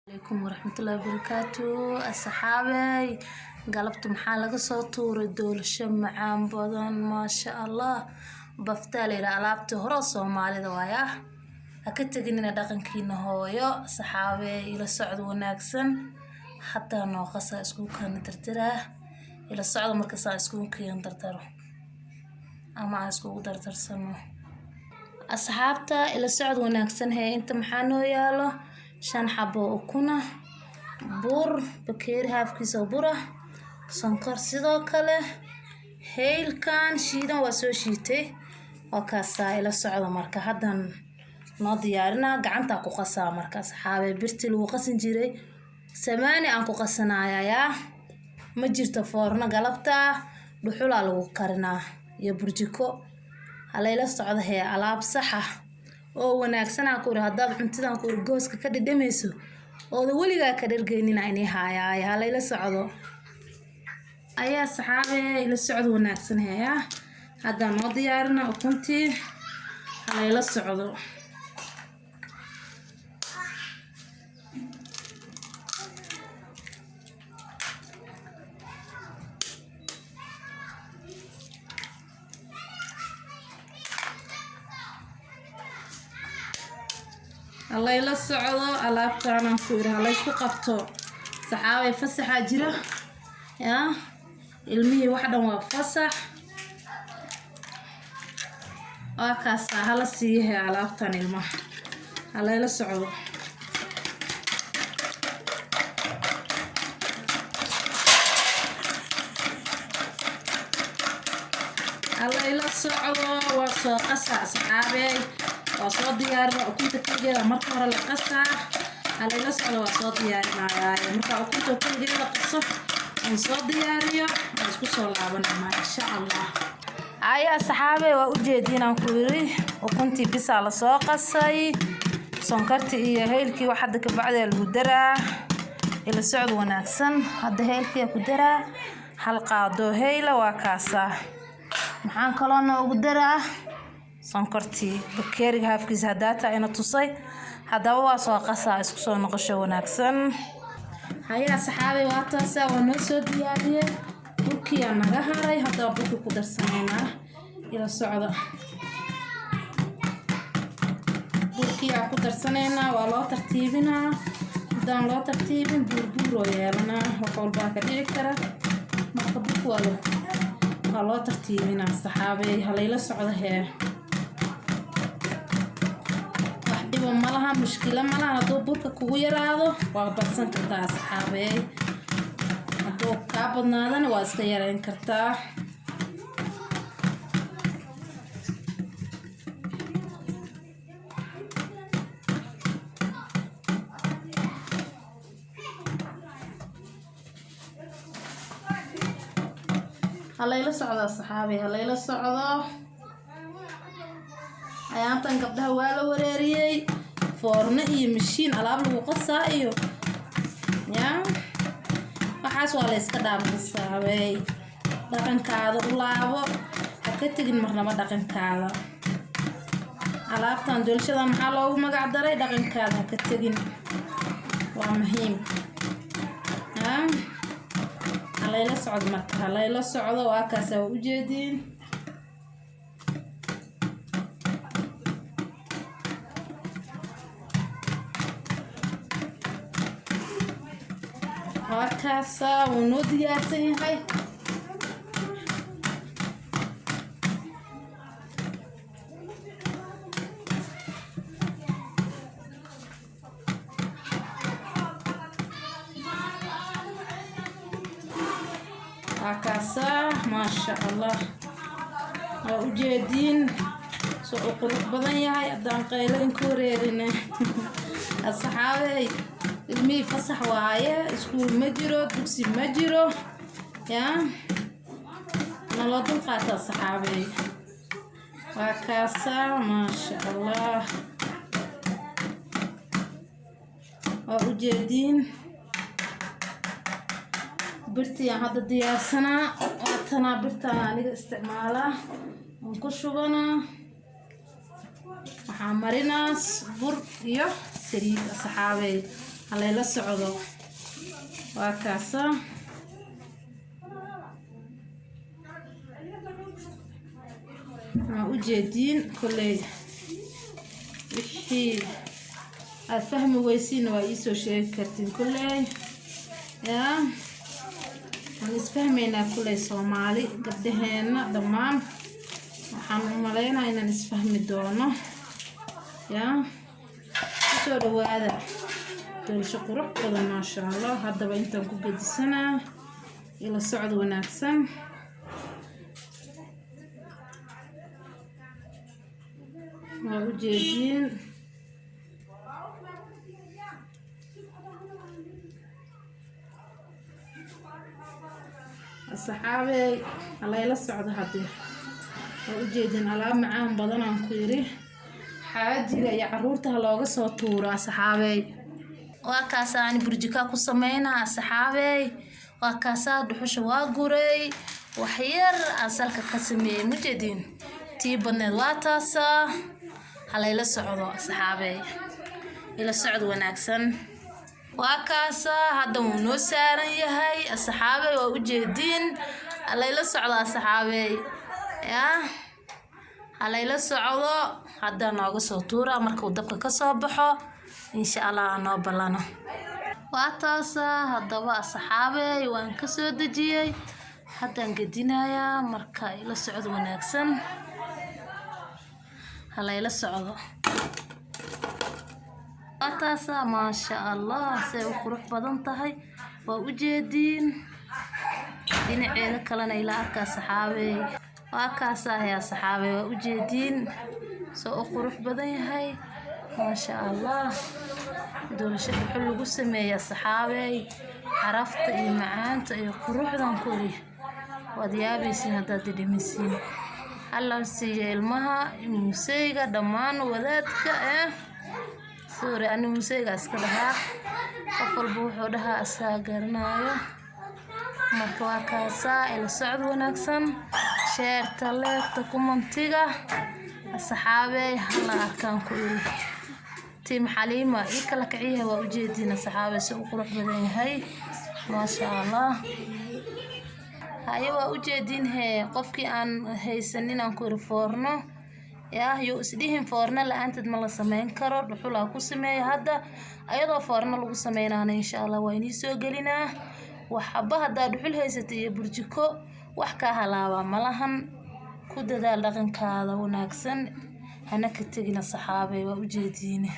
Calaykum waraxmatullaahi wabarakaatu. Asxaabey, galabta maxaa laga soo tuuray? Doolasho macaan badan, maasha Allah. Baftaa la yidhaha, alaabtii hore Soomaalida waaya. Ha ka teginina dhaqankiina hooyo. Asxaabey, ila socdo wanaagsan. Hataa noo qasa isku keena dardaraa ila socdo. Marka saa isku keen dardaro ama aan iskugu dardarsano, asxaabta, ila socod wanaagsan. Hee, inta maxaa noo yaalo? Shan xabo ukuna, bur bakeeri haafkiisa oo bur ah, sonkor, sidoo kale heylkan shiidan waa soo shiitay, waa kaasaa. Ila socdo. Marka haddan noo diyaarinaa, gacantaa ku qasaa. Marka asxaabe, birtii lagu qasan jiray samaani aan ku qasanayaa. Ma jirto foorno galabta, dhuxulaa lagu karinaa iyo burjiko. Halayla socdo. Hee, alaab sax ah oo wanaagsan aan ku iri, haddaad cuntidan ku iri gooska ka dhidhamayso ooda weligaa ka dhargeynina inay haayaay. Halayla socdo ayaa, saxaabe, ila socdo wanaagsan. Heeya, haddaan noo diyaarina ukuntii. Halayla socdo. Halayla socdo. Alaabtaanaan ku iri halaysku qabto, saxaabay. Fasaxaa jira yaa ilmihii, wax dhan waa fasax, waa kaasaa. Hala siiyahe alaabtan ilmaha. Halayla socdo. Halayla socdo. Waa soo qasaa, saxaabey, waa soo diyaarina. Ukunta keligeeda marka hore la qasaa. Halayla socdo, waa soo diyaarinayaa. Marka ukunta keligeeda qaso aan soo diyaariyo, waan isku soo laabanayna, insha Allah. Aya saxaabe, waa ujeediin aan ku yiri ukuntii bisaa lasoo qasay, sonkortii iyo heylkii wax hadda kabacdi lagu daraa. Ila socod wanaagsan. Hadda heylkii ku daraa, hal qaado heyla, waa kaasaa. Maxaan kaloo noogu daraa? Sonkortii bakeeriga haafkiisa hadaata ina tusay. Haddaba waa soo qasaa. Isku soo noqosho wanaagsan. Hayaa saxaabay, waa taasaa, waa noo soo diyaariyey. Burkiyaa naga haray, haddaba burkii ku darsanaynaa. Ila socda. Burkiyaa ku darsanaynaa, waa loo tartiibinaa. Haddaan loo tartiibin, buurbuur oo yeelanaa, wax walbaa ka dhici kara. Marka burka waa loo tartiibinaa, saxaabey. Halayla socda. Hee, wax dhibo malaha, mushkilo malaha. Hadduu burka kugu yaraado, waa badsan kartaa, saxaabey. Hadduu kaa badnaadana, waa iska yareyn kartaa. Halayla socdo, saxaabey, halayla socdo. Ayaantan gabdhaha waa la wareeriyey, foorno iyo mashiin alaab lagu qasaa iyo yaa waxaas waa la iska dhaafay, saxaabey. Dhaqankaada u laabo, ha ka tegin marnaba dhaqankaada. Alaabtan doolshada maxaa loogu magac daray? Dhaqankaada ha ka tegin, waa muhiim. Halayla socdo. Marka halayla socdo, waa kaasa, waa ujeediin. Waa kaasaa, wuu noo diyaarsan yahay. Waa kaasaa, maasha Allah, waa ujeediin soo u qurux badan yahay. Haddaan qaylo inku wareerine, asxaabey, ilmihii fasax waaye, iskuul ma jiro, dugsi ma jiro, yaa naloo dulqaata, saxaabey. Waa kaasaa, maasha Allah, waa ujeediin. Birtiiyaan hadda diyaarsanaa, waatanaa birtaan aniga isticmaalaa. Waan ku shubanaa, waxaa marinaa bur iyo saliid, asxaabey. Halayla socdo. Waa kaasa. Waa ujeediin kolley, wixii aad fahmi weysiin waa iisoo sheegi kartiin kolley. Yaa waan isfahmaynaa kolley, Soomaali gabdhaheena dhammaan waxaan u malaynaa inaan isfahmi doono. Yaa kusoo dhawaada doolasho qurux badan, maasha Allah. Haddaba intaan ku gedisanaa, ila socod wanaagsan. Waa ujeediin. Asxaabey, halayla socdo haddii. Waa ujeedin, alaab macaan badanaan ku yiri, xaajiga iyo caruurta ha looga soo tuuro, asxaabey. Waa kaasaa ani burjika ku sameynaa, asxaabey. Waa kaasaa, dhuxusha waa guray, waxyar aan salka ka sameeyey, mujeedin tii badneed waa taasaa. Halayla socdo, asxaabey, ila socod wanaagsan. Waa kaasaa, hadda wuu noo saaran yahay, asxaabey, waa ujeediin. Halayla socdo, asxaabey, yaa halayla socdo. Hadda nooga soo tuura markuu dabka kasoo baxo, insha Allah noo ballano. Waa taasaa haddaba, asxaabey, waan kasoo dejiyey, haddaan gedinayaa. Marka ila socod wanaagsan, halayla socdo. Waa taasaa, maasha Allah, say u qurux badan tahay, waa ujeediin. Dhinaceeda kalena ila arka, asxaabey. Waa kaasahay, asxaabey, waa ujeediin soo u qurux badan yahay, maasha Allah. Doolasho dhuxul lagu sameeyey, asxaabey, carafta iyo macaanta iyo quruxdan kori waad yaabaysiin haddaad dhadhamisiin. Hala siiyo ilmaha, museyga, dhammaan wadaadka. Sorry, ani museyga iska dhahaa, qof walba wuxuu dhahaa asaa garanaayo. Marka waa kaasaa, ila socod wanaagsan, share-ta, like-ta, comment-iga, asxaabey, hala arkaan ku iri. Team Xaliima ii kala kiciyaha, waa ujeediin, asxaabey, si u qurux badan yahay, maasha Allah. Haye, waa ujeediin hee, qofkii aan haysanin aan ku iri foorno, yaa yuu isdhihin foorno la-aanteed ma la sameyn karo. Dhuxulaa ku sameeya hadda, ayadoo foorno lagu sameynaana insha Allah waa inii soo gelinaa. Waxba haddaa dhuxul haysata iyo burjiko, wax kaa halaabaa malahan. Ku dadaal dhaqankaada wanaagsan, hana ka tegin, asxaabey, waa ujeediine.